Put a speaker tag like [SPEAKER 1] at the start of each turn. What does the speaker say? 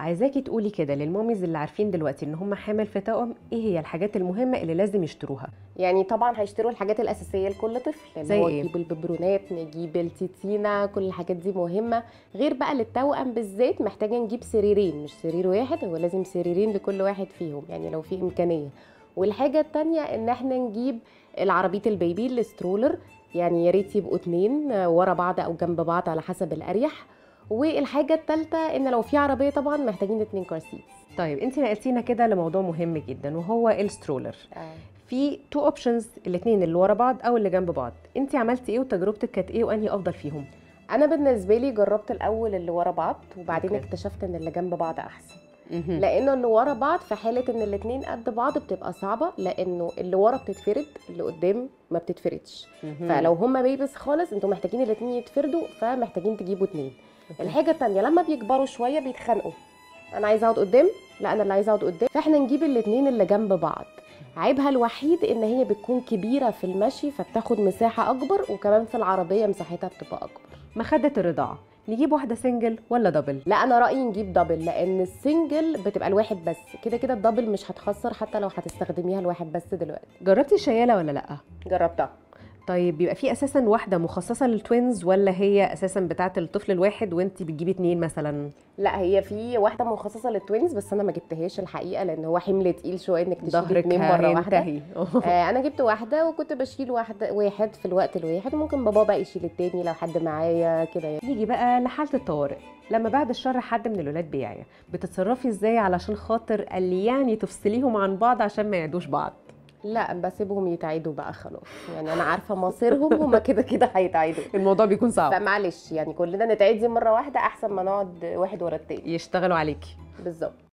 [SPEAKER 1] عايزاكي تقولي كده لل mommies اللي عارفين دلوقتي ان هم حامل في توأم، ايه هي الحاجات المهمة اللي لازم يشتروها؟
[SPEAKER 2] يعني طبعا هيشتروا الحاجات الاساسية لكل طفل،
[SPEAKER 1] زي
[SPEAKER 2] هو
[SPEAKER 1] إيه؟
[SPEAKER 2] نجيب الببرونات، نجيب التيتينا، كل الحاجات دي مهمة. غير بقى للتوأم بالذات محتاجه نجيب سريرين، مش سرير واحد، هو لازم سريرين لكل واحد فيهم يعني لو في امكانية. والحاجة الثانية ان احنا نجيب العربية ال baby ال stroller، يعني يا ريت يبقوا 2 ورا بعض او جنب بعض على حسب الاريح. والحاجة الثالثة ان لو في عربية طبعا محتاجين 2 car seats.
[SPEAKER 1] طيب انت نقلتينا كده لموضوع مهم جدا وهو ال stroller. في 2 options، الاثنين اللي ورا بعض او اللي جنب بعض، انت عملتي ايه وتجربتك كانت ايه وانهي افضل فيهم؟
[SPEAKER 2] انا بالنسبة لي جربت الاول اللي ورا بعض، وبعدين اكتشفت ان اللي جنب بعض احسن. لانه اللي ورا بعض في حاله ان الاثنين قد بعض بتبقى صعبة، لانه اللي ورا بتتفرد، اللي قدام ما بتتفردش. فلو هما babies خالص انتوا محتاجين الاثنين يتفردوا، فمحتاجين تجيبوا 2. الحاجة الثانية لما بيكبروا شوية بيتخانقوا، انا عايزه اقعد قدام، لا انا اللي عايزه اقعد قدام، فاحنا نجيب الاثنين اللي جنب بعض. عيبها الوحيد ان هي بتكون كبيرة في المشي فبتاخد مساحة اكبر، وكمان في العربية مساحتها بتبقى اكبر.
[SPEAKER 1] مخده الرضاعة نجيب واحدة single ولا double؟
[SPEAKER 2] لا انا رايي نجيب double، لان ال single بتبقى الواحد بس، كده كده ال double مش هتخسر حتى لو هتستخدميها الواحد بس دلوقتي.
[SPEAKER 1] جربتي الشياله ولا لا؟
[SPEAKER 2] جربتها.
[SPEAKER 1] طيب بيبقى في اساسا واحدة مخصصة لل twins ولا هي اساسا بتاعه الطفل الواحد وانت بتجيبي 2 مثلا؟
[SPEAKER 2] لا هي في واحدة مخصصة لل twins، بس انا ما جبتهاش الحقيقة لان هو حمل تقيل شوية انك تشيلي 2 مرة واحدة. انا جبت واحدة وكنت بشيل واحد في الوقت الواحد، وممكن بابا بقى يشيل التاني لو حد معايا كده يعني.
[SPEAKER 1] نيجي بقى لحاله الطوارئ، لما بعد الشر حد من الولاد بيعيا، بتتصرفي ازاي علشان خاطر اللي يعني تفصليهم عن بعض عشان ما يعدوش بعض؟
[SPEAKER 2] لا بسيبهم يتعيدوا بقى خلاص، يعني انا عارفه مصيرهم، هما كده كده هيتعيدوا،
[SPEAKER 1] الموضوع بيكون صعب،
[SPEAKER 2] فمعلش يعني كلنا نتعدي مرة واحدة احسن ما نقعد واحد ورا التاني
[SPEAKER 1] يشتغلوا عليكي.
[SPEAKER 2] بالظبط.